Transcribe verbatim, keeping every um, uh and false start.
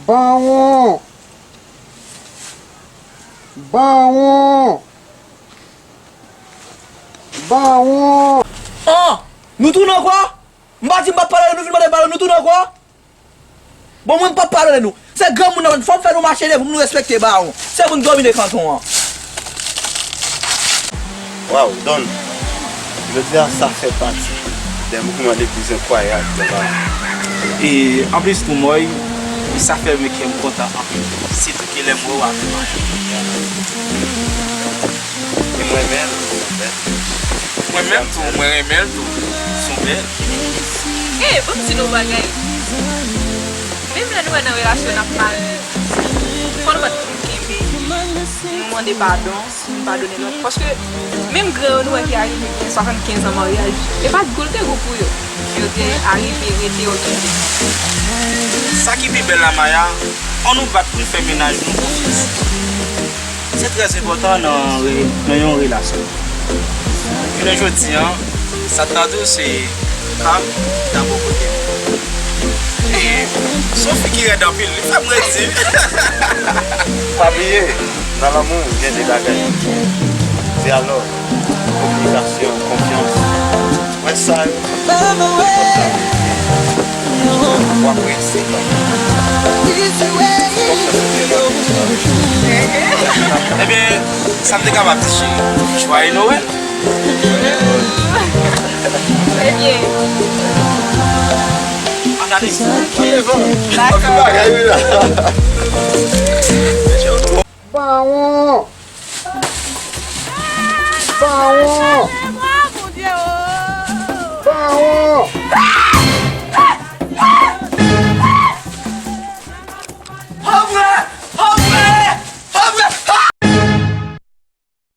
Bawon! Bawon! Bawon! An! Nou tounen ankò? M pa di m p ap pale, nou vin mande pale, nou tounen ankò? Bon, mwen m p ap padone nou. Se granmoun nan, fò m fè nou mache devan nou respekte bawon. Se moun domine kanton an. Waw, Don, jodi a sa fè pati de mouvman legliz enkwayab de bawon. E anplis tou, Mòy, sa fè mwen kè m kontan anpil. Sitou ke lè m wè w avè Maya. E mwen menm, Mwen menm tou, mwen renmen l tou. Son bèl. Ey, ban m di nou yon bagay. Menm lè nou wè nan relasyon n ap mare, fò nou pa t kenbe. Nou mande padon, nou padone lòt. Paske menm gran yo nou wè ki arive gen swasannkenz an maryaj, e pa t gou l te gou pou yo. Yo te arive rete yo kenbe. Sa ki pi bèl la, Maya, ann nou bat pou n fè mennaj nou konfyans. Se trè enpòtan nan re- nan yon relasyon. Jounen jodi a, sa t nan tou se Cam dabò kote m. E se yon fi ki rèd anpil, li fè m redi. Pa bliye, nan lanmou gen de bagay. Se alò, kominikasyon, konfyans. Wè sa yo. Ou ap reyisi. Ebyen, sa m te kapab di cheri. Joyeux Noël. Ebyen. Ann ale. Ann devan. Anpil bagay wi la. Bawon!